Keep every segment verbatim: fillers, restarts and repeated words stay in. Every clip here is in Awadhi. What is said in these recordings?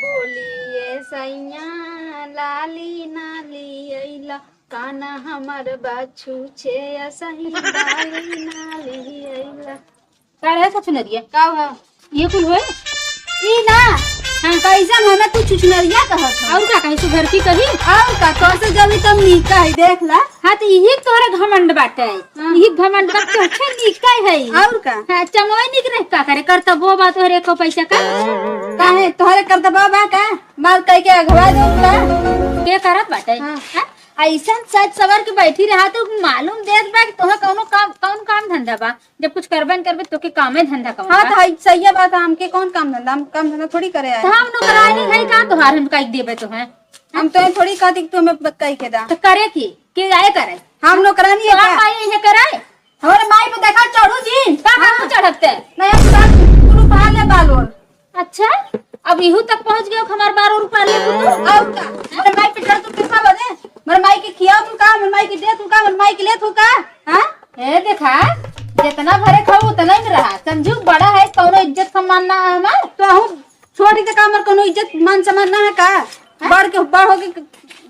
बोलिए सैया, लाली ना लियैला, कान हमर बा छूछे, असही लाली ना लियैला। का रहे छछुनरिया? का हुआ? ये कुल होए? ई ना, हाँ, कैसन हमें तू छछुनरिया कहत है? और का कहे, सुघर की कही? और का, तोसे जब ई तब नीक है, देख ला। हाँ, तो यही तोहरा घमंड बाटे। हाँ। यही घमंड बा, तो अच्छे नीक है। और का? हाँ, चमवे नीक रहे, का करे, करतबो बा तोहरे को पैसा का? काहे, तोहरे करतबा बा का? माल कह के अगवा दो का? के करत बाटे? हाँ। हाँ? ऐसन सज सवर के बैठी रहा तो मालूम देत बा कि तोहे कौनो काम, कौन काम धंधा बा? जब कुछ करबे न करबे, तोके कामे धंधा कौन हाँ, बा? तो है, सही बात है, हमके कौन काम धंधा, हम काम धंधा थोड़ी करे आए। तो हम नौकरानी है का तोहार, हम काई देबे तोहे? हम तो थोड़ी कहती कि तू हमें बत-, कही के दा। तो करे की? के आए करे? हम नौकरानी है तोहार का? माई इहे करे? हमारे माई पे देखा चढ़ू जी। का हाँ। हम चढ़ते? नहीं, हम सब कुल उपार ले बाल ओल। अच्छा, अब इहू तक पहुँच गयो कि हमार बार और उपार ले तू। और का? अरे माई पे चढ़ तू कितना बजे? मर माई के खिया तू का? मर माई के दे तू का? मर माई के ले तू का? हाँ? ए देखा, जितना भरे खाऊ उतना ही में रहा। समझू, बड़ा है, कौनो इज्जत सम्मान ना है हमार। तो हूँ छोटी के का, हमार कौनो इज्जत मान सम्मान ना है का? हाँ? बढ़ के, बढ़ होके,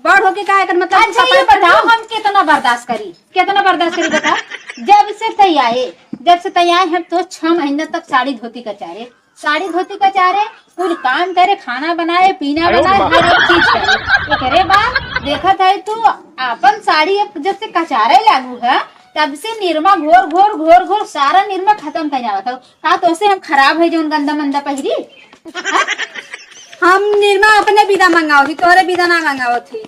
बढ़ होके का एकर मतलब? अच्छा, ये बताओ, हम कितना बर्दाश्त करी, कितना बर्दाश्त करी, बता। जब से तैयार, जब से तैयार हम तो छह महीने तक साड़ी धोती कचारे, साड़ी धोती कचारे, कुल काम करे, खाना बनाए, पीना बनाए, हर एक चीज करे। एकरे बाद देखत है तू आपन साड़ी एक जब से कचारे लागू है, तब से निरमा घोर घोर घोर घोर सारा निरमा खत्म कर जावत हो। का तोसे हम खराब है जौन गंदा मंदा पहिरी? हाँ? हम निरमा अपने बिदा मंगावत ही, तोहरे बिदा ना मंगावत ही।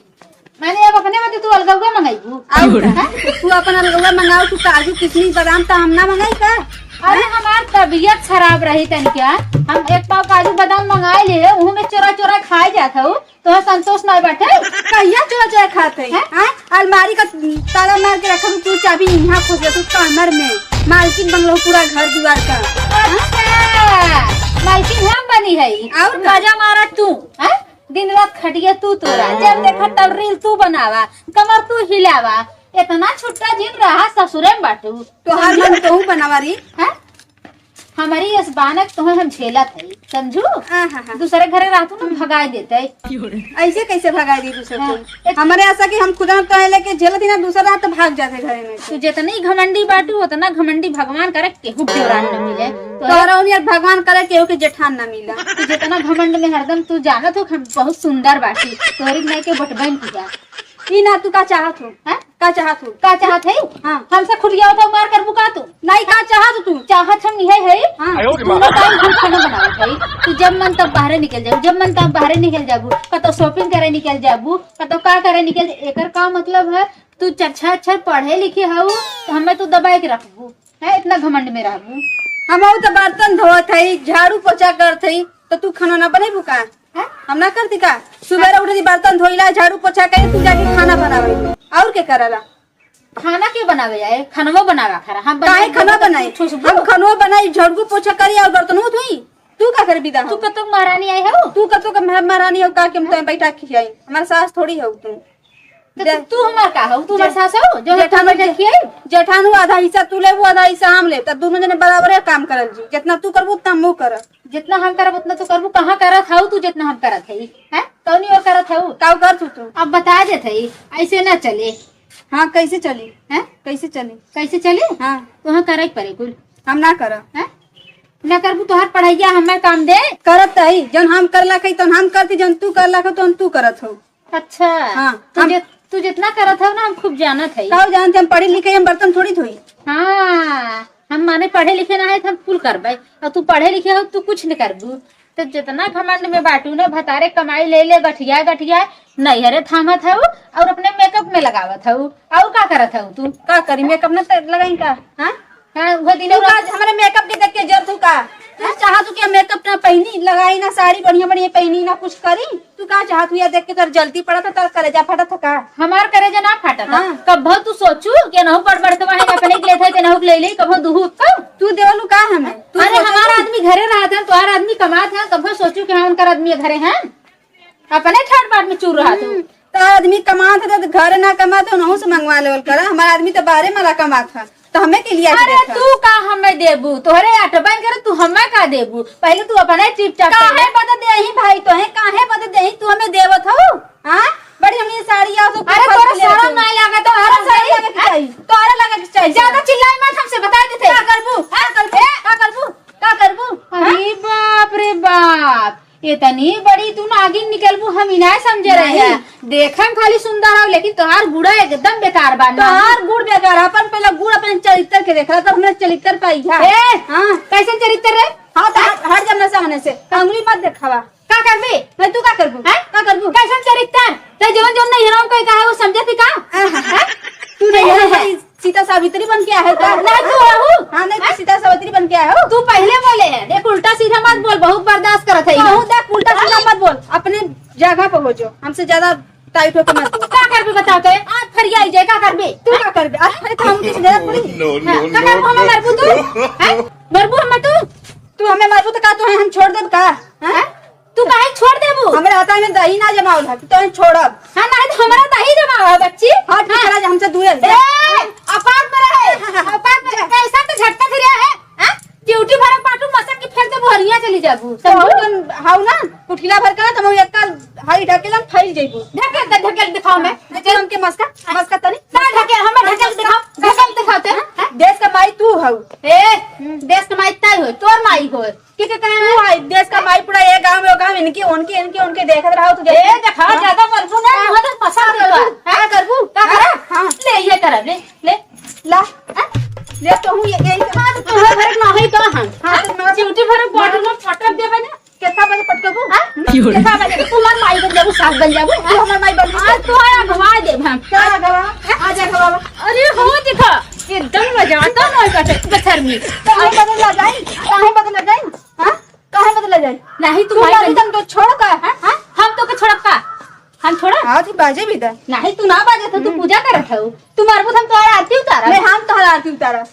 माने अब अपने बदे तू अलगौआ मंगाइबू? और का? तू अपन अलगौआ मंगाओ, तू काजू किशमिश बादाम त हम ना मंगाई का? अरे हमार तबीयत खराब रही तनिका, हम एक पाव काजू बादाम मंगाए ले, उहू में चोरा चोरा खाए जात हऊ, तोहर संतोष ना बाटे? कहिया चोरा चोरा खात है? हैं? हैं? अलमारी का ताला मार के रखा तू, चाबी यहाँ खोस ले तू कमर में, मालकिन बंगलो पूरा घर दुआर का। अच्छा, मालकिन हम बनी है, और का? मजा मारा तू, हैं? दिन रात खटिया तू तोरा, जब देखा तब रील तू बनावा, कमर तू हिलावा, इतना छुट्टा जिन रहा ससुरे में बाटू। तोहार मन तोहू बनावा री। हैं? हमारी यस बानक तोहे हम झेलत है, समझू? हाँ, हाँ, हाँ। दूसरे घरे रहतू ना, भगाए देते। ऐसे कैसे भगाए दी दूसरे हाँ, को? एक हमारे ऐसा कि हम खुदा तो है लेके झेलत ही ना, दूसरा रात तो भाग जाते घरे में से। तू जितनी घमंडी बाटू, उतना घमंडी भगवान करे, केहू के देवरान न मिले। तो तोहरा उन्हें भगवान करे, केहू के जेठान ना मिला। तू जितना घमंड में हरदम तू जानत हो कि हम बहुत सुंदर बाटी, तोहरी नहीं के बटबैन किया। ई ना तू का चाहत हो? हैं? का चाहत हो? का चाहत है? हाँ। हमसे खुटियावत हो, मार करबू का तू? नहीं, का चाहत हो तू? चाहत हम इहे है। हाँ। दोनों टाइम हम खाना बनावत है। तू जब मन तब बाहरे निकल जाऊ, जब मन तब बाहरे निकल जाबू, कतो shopping करे निकल जाबू, कतो का करे निकल जा-, एकर का मतलब है? तू चरछा अच्छा पढ़े लिखे हऊ, तो हमें तू दबाए के रखबू, है इतना घमंड में रहबू। हम तो बर्तन धोत है, झाड़ू पोछा करत है, तो तू खाना ना बनेबू का? हैं? हम ना करती का? सुबेरे उठती, बर्तन धोइला, झाड़ू पोछा करे, तू जाके खाना बनावे। और के करला? खाना के बनावे जाए? खनवा बनावा खरा। हम काहे बनाई, खनवा तू बनाई? खुशबू। हम खनवा बनाई, झाड़ू पोछा करी और बर्तनों धोई। तू का करे बिदा तू हो? कतो महारानी आई हो? तू कतो का महा-, महारानी हो का कि हम तो बैठा खियाई? हमार सास थोड़ी हो तू। तो दे। तू, तू हमार का हो? तू हमार जे-, सास हो? जो हम जेठान, बैठा जे-, खियाई? जेठान हो, आधा हिस्सा तू लेबू, आधा हिस्सा हम लेब। तब दोनों जने बराबरे काम करल जी। जितना तू करबू, उतना हम करब। जितना हम करब, उतना तू करबू। कहाँ करत हऊ तू, जितना हम करत हई? हैं? कौनी ओर करत हऊ? का करत हऊ तू? अब बता देत हई, ऐसे ना चले। हाँ, कैसे चली? हैं? कैसे चली? कैसे चली? हाँ। तोहे करे के परे कुल। हम ना करब। हैं? ना करबू, तोहार पढ़ैया हमें काम दे। करत हई, जौन हम करला कही, तौन हम करती, जौन तू करला कही, तौन तू करत हऊ। अच्छा, हाँ, तू हम जे-, तू जितना करत हऊ ना, हम खूब जानत हई। का जानत हई, हम पढ़े लिखे, हम बर्तन थोड़ी धोई। हाँ, हम माने पढ़े लिखे ना है, तो हम कुल करबे। और तू पढ़े लिखे हो, तू कुछ न करबू। तो जितना घमंड में बाटू ना, भतारे कमाई ले ले, गठिया गठिया, नैहरे थामत हऊ और अपने makeup में लगावत हऊ। और का करत हऊ तू? का करी, makeup ना त लगाई का? हाँ? हाँ, वो दिन तू का हमरे makeup के देख के जर तू का? तू चाहत हऊ कि हम makeup ना पहनी, लगाई ना साड़ी बढ़िया बढ़िया पहनी, ना कुछ करी? तू का चाहत हऊ या देख के तोर जल्दी पड़त है, तोर करेजा फटत है का? हमार करेजा ना फटत है। हाँ। कभो तू सोचू कि नहु पढ़ बढ़ के वहाँ अपने के लेत है, ते नहु के ले ले, कभो दुहू तो? तू देवलू का हमें? तू अरे सोचू हमार तू? आदमी घरे रहत है, तोहार आदमी कमात है, कभो सोचू कि हाँ उनकर आदमी घरे है? अपने ठाट बाट में चूर रहा तू। हम्म, तो आदमी कमात है तो घर ना कमात है, उनहु से मंगवा लेवल करा। हमार आदमी तो बाहरे मारा कमात है, तो हमें के लिए अरे देखा। तू का हमें देबू? तोहरे अटबन करे, तू हमें का देबू, पहिले तू अपने टिप टाप काहे कर ले। बदे देही भाई तोहे, काहे बदे देही तू हमें देवत हऊ? हाँ? बड़ी हमनी साड़ी आओ तो अरे फंस तोरा के शरम लेते। नाहीं लागत है, तोरा अरे साड़ी साड़ी लगे के हैं? चाहिए। तोरा लगे के चाहिए। ज्यादा चिल्लाई मत हमसे, बता देते। का करबू? का करबू? का करबू? का करबू? हाँ? अरे बाप रे बाप, इतनी बड़ी तू नागिन निकलबू, हम ही ना समझे रहे। नहीं। देखे में खाली सुंदर हो, लेकिन तोहार गुड़ा एकदम बेकार बा ना। तोहार गुड़ बेकार है, अपन पहले गुड़ अपन चरित्र के देखा, तब हमने चरित्र पाई है। ए, हाँ। कैसन चरित्र रे? हाँ, तो हट, हट जा ना सामने से, अंगुली मत देखावा। का करबे? भाई, तू का करबू? हैं? का करबू? कैसन चरित्र? ते जवन जवन नहीं हराम कोई कहा, वो समझे थी का? आहा। हैं? तू नहीं हराम, सीता सावित्री बन के आए हो का? नहीं, तू रहू। हाँ, नहीं, तू हैं? सीता सावित्री बन के आए हो। तू पहले बोले है, देख, उल्टा सीधा मत बोल, बहुत बर्दाश्त करत है। बहुत देख, उल्टा सीधा मत बोल, अपने जगह पे हो जो, हमसे ज्यादा टाइट होके मत बोल। का करबे बताओ तो? आज फरिया आई जाए, का करबे? तू का करबे? आज फरिया तो हम तुझे ज्यादा पूरी। No, no, हाँ, का no, करबू? हमें no। मरबू तू? हैं? मरबू हमें तू? तू हमें मारबू तो का तू हम छोड़ देब का? हैं? हैं? तू काहे छोड़ देबू? हमरा हाथ में दही ना जमावल है, तो हम छोड़ब। हाँ, नहीं तो हमरा दही जमावा है, बच्ची। हट, हाँ। निकल जा हमसे दूर। ए, औकात में रहे, औकात में रहे। कैसा तो झटका फिर है, हैं? ड्यूटी भरम पाटू मसक के फेंक देबू, हरिया चली जाबू। तो समझू? हम हाउ ना, कुठिला भर का ना, तो हम एक काल हाई ढकेल हम फैल जइबू। ढकेल दे, ढकेल दिखाओ मैं। ढकेल हमके मस्का, मस्का तनी। ना ढकेल, हमें ढकेल दिखाओ, ढकेल दिखाओ ते। हैं? देश का माई तू हऊ। ए, हम्म। देश का माई ताई हो, तोर माई हो। के, के कहे? तू आई, देश का माई पूरा ये गाँव में, वो गाँव, इनकी, उनकी, इनकी, उनकी देखत रहो, तू ए, देखा, हाँ। ज्यादा करबू ना, हाँ। बहुत पसंद का है। करबू? हाँ? का करबू? का हाँ, करे? हाँ। ले, ये कर, ले, ले। ला। हाँ? ले, तो हूँ ये, ये कर। हाँ, तो तुम्हारे घर ना है तो हम। हाँ, तो मैं ड्यूटी भर बॉटल में पटक देबे ना। कितना बजे पटकबू? हाँ? क्यों रे? कितना बजे? तू हमार माई बन जाबू, सास बन जाबू। तू हमार माई बन जाबू। आज तो आया, घवा देब हम। क्या घवा? आ जा, घवा। अरे, हो देखा, एकदम मजा आता है, बस, बस, शर्मी। काहे बदल लग गई? काहे बदल लग गई? हाँ? काहे बदला जाए? नहीं, तू तू माई मारी बन- तुम तो छोड़ का, हाँ? हाँ? हम तो के छोड़ब का? हम छोड़ा? हाँ, तू बाजे भी दा। नहीं, तू ना बाजे तो तू हम्म। पूजा करत हऊ। तू मारबू तो हम तोहरा आरती उतारा। नहीं, हम तोहरा आरती उतारा।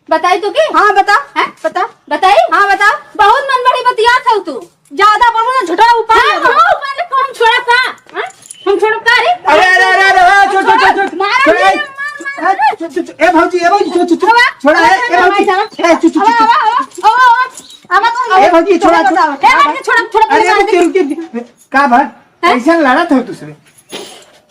बताई तो के? हाँ, बता। हैं? बता। बताई? हाँ, बता। बहुत मन बड़ी बतियात हऊ तू। ज्यादा बोलो ना, झूठा ऊपर हाँ, ले। हाँ, ऊपर ले, कौन छोड़ा का? हाँ? हम छोड़ब का रे? अरे, अरे, अरे, अरे, अरे, छोड़, छोड़, छोड़, छोड़। मारा छोड़, नहीं, ए, मार, मार, ए, मार। छोड़, छोड़, छोड़। ए, भौजी, ए, भौजी, छोड़, छोड़, छोड़। हवा, छोड़ा, हवा, ए, ए, हवा, भौजी, हवा, छोड़, छोड़, हवा, छोड़। हवा, हवा, हवा, हवा, हवा, तो ए, भौजी, छोड़ा, छोड़ा। बताओ। ए, भौजी, छोड़ा, छोड़ा, अरे, छोड़ा। रुक, रुक, रुक। का बात? हैं? कैसन लड़त हो दूसरे?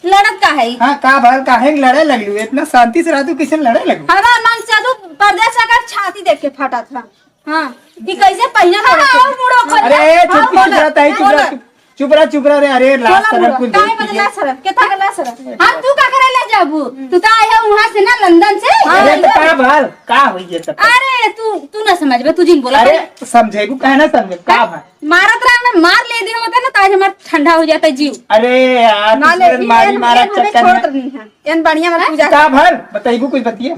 लड़त का है? हाँ, का बात, काहे लड़े लगलू? इतना शांति से रहतू, कैसे लड़े लगलू? हमारा मन से तू परदेस का छाती देख के फटा था। हाँ, कि कैसे पहिना हाँ, करे थे? और मुड़ो खोल अरे, ले। चुप, हाँ, चुप बोला, रह, ताई, चुप रह, बोला। चुप, चुप रह, चुप रह रे। अरे, लाज बोला, शरम बोला। कुछ काहे बोलती बदला है। शरम? केतना बदला शरम? हाँ, तू का करे ले जाबू? तू तो आया वहाँ से ना, लंदन से। हाँ, अरे, तो का भल? का होई ये सब? अरे, तू, तू ना समझबे, तू जिन बोला। अरे, समझेबू काहे ना समझे? का हाँ? भल? मारत रहा ना, मार ले दिन होता ना, तो आज हमार ठंडा हो जाता जीव। अरे यार, ना तू ले, फिर ये मारी एन, मारा एन हमें चक्कर छोड़ में। रही है। एन बढ़िया में हाँ? पूजा का कर। भल? बताइबू कुछ बतिया?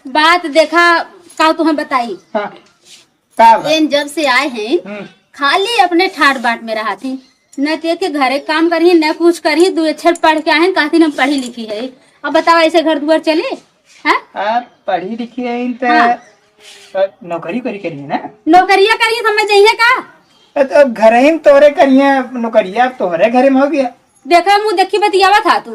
बात देखा, का तू हम बताई? हाँ। का बात? एन जब से आए हैं, हम्म। खाली अपने ठाट बाट में रहत ही। न ते के घरे काम करी, न कुछ करी, दू अक्षर पढ़ के आए हैं, कहती हम पढ़ी लिखी है। अब बताओ, ऐसे घर दुआर चले? हैं? आप पढ़ी लिखी हैं त, हाँ। त नौकरी करी करी है ना? नौकरिया करी, समझ जाइए का? अ, तो अब घर ही में तोरे करिए, नौकरिया अब तोहरे घरे में हो गया। देखा, मुँह देखी बतियावा था तू।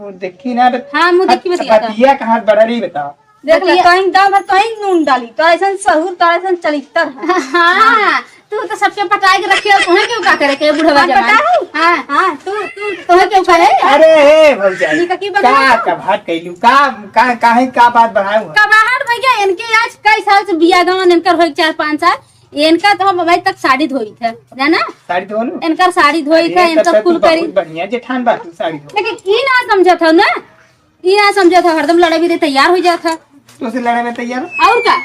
मुँह देखी ना, बत-, हाँ, मुँह देखी बत-, बतिया था। बतिया कहाँ बड़ा रही, बताओ। देख ले, बतिया तोहिन गाँव भर तोहिन नून डाली, तो ऐसन सहूर, तो ऐसन चरित्तर है। हाँ, तू तो सबके पटाए के रखे हो, तोहे क्यों का करे के बुढ़वा कौन जवान? पटाए? हाँ। हाँ, तू, तू, तोहे क्यों करे? अरे, ए, भौजाई, ये का की बना का, है? का बात कैलू? का, का, काहे का बात बढ़ाए हो? कबाहट भैया, इनके आज कई साल से बिया गवन, इनकर होई चार पाँच साल, इनका तो हम अभी तक साड़ी धोई थे, जाना? साड़ी धोलू? इनकर साड़ी धोई अरे, थे, तब इनका तक कुल तू बहुत करी। बढ़िया जेठान बा, तू साड़ी धो। लेकिन ई ना समझत हो ना, ई ना समझत हो, हरदम लड़े भी दे तैयार हो जात है। तो से लड़े में तैयार हो? और का?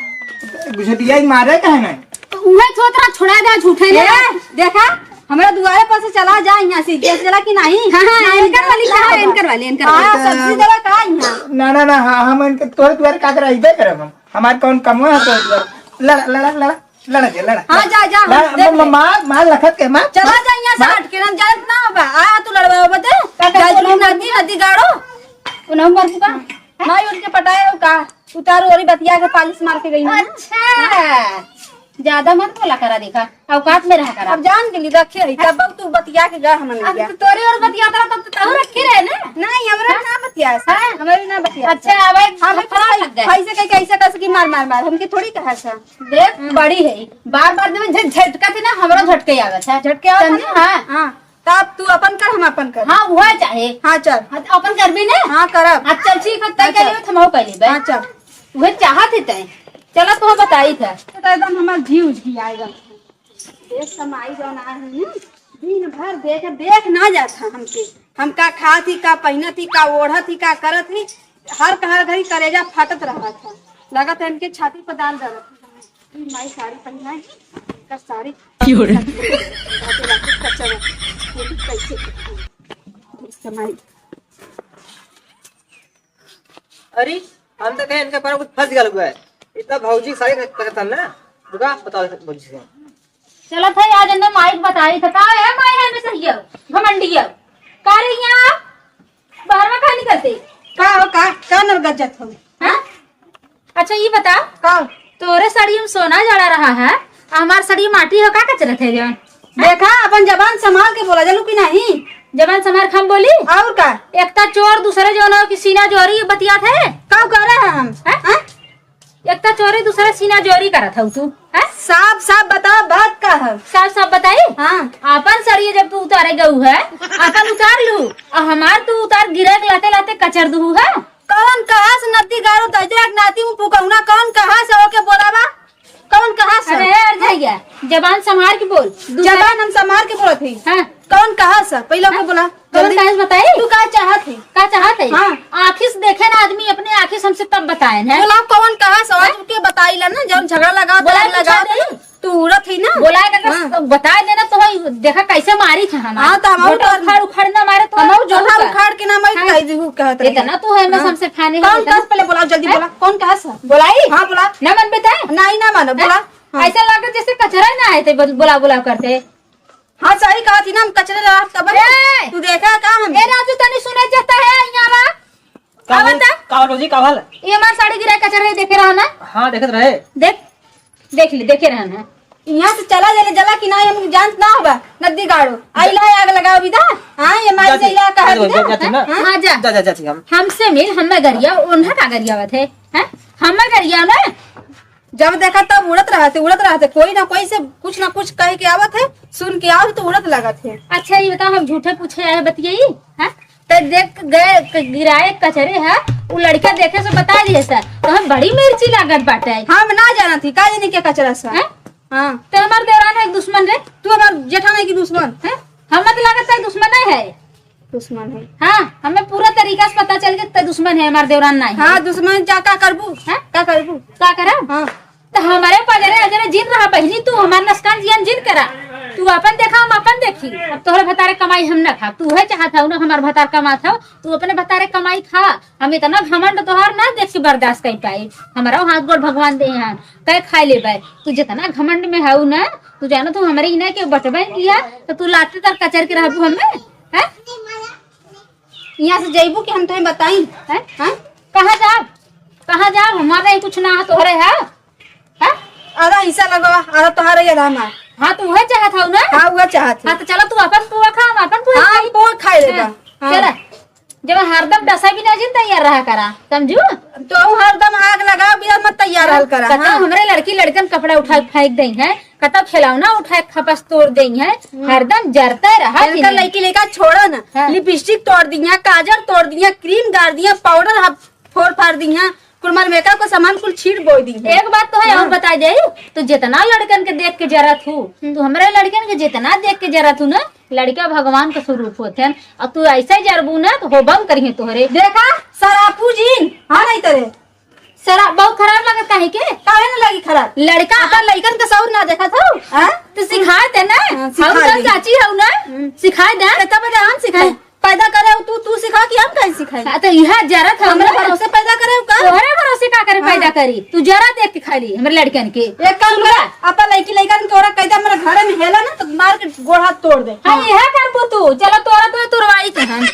गुजरिया ही मारे का है ना? तो उहे थोतरा छोड़ा दे, झूठे ने। ए, देखा, हमरा दुआरे पर से चला जा यहाँ से, जैसे चला कि नहीं? हाँ, हाँ, नहीं, एनकर वाली ना, कहाँ है? ना। एनकर वाली, एनकर हाँ, वाली। सब्जी देवा का यहाँ? ना, ना, ना, हाँ, हम इनके तोरे दुआरे का कर अइबे करब हम। हमार कौन कमवा है तोरे दुआरे? लड़ा, लड़ा, लड़ा, लड़ा जे, लड़ा। हाँ, जा, जा, लड़ा, देख म-, ले। म-, मार, मार लखत के, मार, चला मार, जा यहाँ से मार। हट के, ना जाए ना बा। आ, तू लड़वा बते। का कर जा, बोलो? नदी, नदी गाड़ो। उन्हें मर चुका। माई उनके पटाए हो का? उतारो और बतिया के पालिश मार के गई ना। अच्छा। ज्यादा मत बोला करा, देखा, औकात में रहा करा। अब जान गेली, रखे है, तब तू बतिया के गा हमन अब लगिया। तो तोरे और बतियात रहा, तब तो तहु रखे रहे ना। नहीं, हमरा हाँ? ना बतिया, हाँ? हमरा ना बतिया। अच्छा, अब हम खराब लग गए। ऐसे कह, कैसे कह सकी, मार, मार, मार, हमके थोड़ी कहा सा। देख, हम्म। बड़ी है, बार-बार जब झट-, झटका थी ना, हमरा झटके आवत है। झटके आवत है समझे? ना? हाँ। हाँ। तब तू अपन कर, हम अपन कर। हाँ, वह चाहे। हाँ, चल। हाँ, तो अपन कर भी ना? हाँ, करब। हाँ, चल, ठीक है, तय हाँ, चल। करियो, तो हम कह लेबे। हाँ, चल। वह चाहत ही तय। चला, तू बताई था। तो एकदम हमार घी उझी आएगा। देख, कमाई जौन आए हैं ना, दिन भर देख, देख ना जात है हमके। हम का खात ही, का पहिनत ही, का ओढ़त ही, का करत ही, हर कहर घड़ी करेजा फाटत रहत है। लगत है इनके छाती पर दाल दरत है। ई माई साड़ी पहिना है, इनका साड़ी की हो रे? बाटे, बाटे, कच्चा बाटे। ये भी कैसे कच्चा है? इसका माई। अरे, हम तो कहे इनका पर कुछ फंस गल हुआ है। इतना भौजी साड़ी का करता ना, दुका बताओ भौजी से। चलत है, आज इन्हें माई के बताई था। का है माई है में सही है, घमंडी है। का रे यहाँ? बाहर में काहे निकलते? का हो, का, का नरगज्जत हो? हाँ? अच्छा, ये बता, का? तोरे साड़ी में सोना जड़ा रहा है, आ हमार साड़ी में माटी हो, का कचरत है जवन? देखा, अपन जबान संभाल के बोला, जानू कि नहीं? जबान संभाल के हम बोली? और का? एक ता चोर, दूसरे जवन हो कि सीना जोरी बतियात है। का कर रहा हम? हैं? हैं? एक ता चोरी, दूसरे सीना जोरी करत हऊ तू, हैं? साफ साफ बताओ, बात का है? साफ साफ बताई? हाँ। आपन सड़िया जब तू उतारे गऊ है, आपन उतार लू, और हमार तू उतार गिरे के लाते लाते कचर दुहू है। कौन कहा से नदी गाड़ो दजरा के नाती मुँह पुकौना, कौन कहा से ओके बोलावा? कौन कहा से? अरे यार, जाइया, जबान संभार के बोल। दूसरा जबान हम संभार के बोलत हई। हाँ। कौन कहा से? पहले ओके हाँ? बोला। कौन जल्दी। कहा से बताई? तू का चाहत है? का चाहत है? हाँ। आँखी से देखे ना आदमी, अपने आँखी से हमसे तब बताए हैं। बोला, कौन कहा से? आज हाँ? के बताई ला ना, जब झगड़ा लगा, बोला, लगा पूछा दे। तू उड़त ही ना। बोला के अगर हाँ। बता देना तो भाई, देखा कैसे मारी था हम। हाँ, तो हम गोटा उतार उखाड़, उखाड़ ना मारे तो हम और जोटा उखाड़ के ना मारी, हाँ। कह दी, कहत रही। इतना तो है, मैं हाँ। सबसे खाने कौन है कहा इतना। पहले बोला, जल्दी हैं? बोला, कौन कहा से? बोलाई? हाँ, बोला। ना मन पे था? नहीं, ना मानो, हैं? बोला। हाँ। ऐसा लगे जैसे कचरा ना आए थे, बोल-, बोला, बोला करते। हाँ, सही कहा थी ना, हम कचरे रहा तब ए! तू देखा का हम? ए राजू, तनी सुने जाता है यहाँ बा? का आवा बोल, ता? का बोल जी, का हाल? ये हमार साड़ी गिरा कचरे देखे रहा ना? हाँ, देखत रहे। देख, देख ले, देखे रहा ना। यहाँ से चला जाले, जला कि ना, हम जानत ना होबा, नदी गाड़ो। आइला है, आग लगाओ बिदा। हाँ, ये माई जाती, से इला कहा जाती, बिदा। जाती ना। हाँ, जा। जा, जा, जाती हम। हमसे मिल, हम गरिया, उन्हें का गरियावत है? हैं? हम गरिया ना? जब देखा तब उड़त रहते, उड़त रहते, कोई ना कोई से कुछ ना कुछ कह के आवत है, सुन के आओ तो उड़त लगत है। अच्छा, ये बताओ, हम झूठे पूछे आए बतियाई, हैं? ते देख गए क-, गिराए कचरे है, उ लड़का देखे से बता दिए सर, तो हम बड़ी मिर्ची लागत बाटे। हम ना जानत ही, का जानी के कचरा सर। हैं? हाँ। तो हमार देवरान है दुश्मन रे। तू हमार जेठान है कि दुश्मन? हैं? हमें तो लागत है दुश्मन नहीं है। दुश्मन है। हाँ, हमें पूरा तरीका से पता चल गया, ते दुश्मन है, हमार देवरान नहीं है। हाँ, दुश्मन जा, का करबू? हैं? का करबू? का करब? हाँ। तो हमारे पजरे अजरे जिन रहा बहिनी, तू हमार नसकान जियन जिन करा। तू अपन देखा, हम अपन देखी। अब तोहरे भतारे कमाई हम ना खा, तू है चाहत हऊ ना हमार भतार कमात हऊ, तू अपने भतारे कमाई खा। हम इतना घमंड तोहार ना देख के बर्दाश्त कर पाए। हमारा हाथ गोड़ भगवान दे हैं, तय खाए लेबे। तू जितना घमंड में हऊ ना, तू जानो तू हमारे इना के बटबे किया, तो तू लाते तर कचर के रहबू हमें, हैं? यहाँ से जइबू कि हम तुम्हें बताई? हैं? हैं? कहाँ जाब? कहाँ जाब? हमारे ही कुछ ना है, तोहरे है। हैं? आधा हिस्सा लगवा, आधा तोहरे, आधा हमार। हाँ, तो वह चाहत हऊ ना? हाँ, वह चाहत है। हाँ, तो चलो, तू अपन पुआ खा, हम अपन पुआ हाँ, खाई। पुआ खाई लेबा। हाँ, हाँ। चला। जब हरदम डसा भी ना जिन तैयार रहा करा, समझू? तो हरदम आग लगाओ, बिना मत तैयार रहल करा, कतौ हाँ। हमरे लड़की लड़कन कपड़ा उठा के फेंक देई हैं, कतौ खिलौना उठा के खपस तोड़ देई हैं, हम्म। हरदम जरते रहा इनका जिंदगी। लड़की लड़का छोड़ो ना, हाँ। लिपस्टिक तोड़ दिया, काजल तोड़ दिया, क्रीम गाड़ दिया, पाउडर ह-, फोड़ फाड़ दिया, कुल मार मेकअप का सामान कुल छीट बोई दी है। एक बात तो है हाँ। और बता दे, तू जितना लड़कन के देख के जरत हूँ, हम्म। तू हमरे लड़कन के जितना देख के जरत हूँ ना, लड़का भगवान के स्वरूप होत हैं, और तू ऐसे जरबू ना तो होबम करिहे तोहरे। देखा, सरापू जीन, हाँ नहीं तरे। सरा-, बहुत खराब लगत काहे के? काहे न लगी खराब? लड़का अपन लइकन के सौर ना देखत हऊ? हाँ? तो सिखाए दे ना। हाँ, हम सिखा सब दी। चाची हऊ ना? हम्म। सिखाए दे। तो तब हम सिखाए। हाँ। पैदा करे हऊ तू, तू सिखा कि हम कहीं सिखाई? हाँ, तो यह जरत हऊ हमरे ना। भरोसे पैदा करे हऊ का? तोहरे भरोसे का करे हाँ। पैदा करी? तू जरा देख के खाली हमरे लड़कन के। एक काम सुन कर, बा। अपन लइकी लइकन के ओरा कैदा हमरे घरे में हेला ना, तो मार के गोड़ हाथ तोड़ दे। हाँ, हाँ। यह करबू तू। चलो तोरा तो तोरवाई के हम।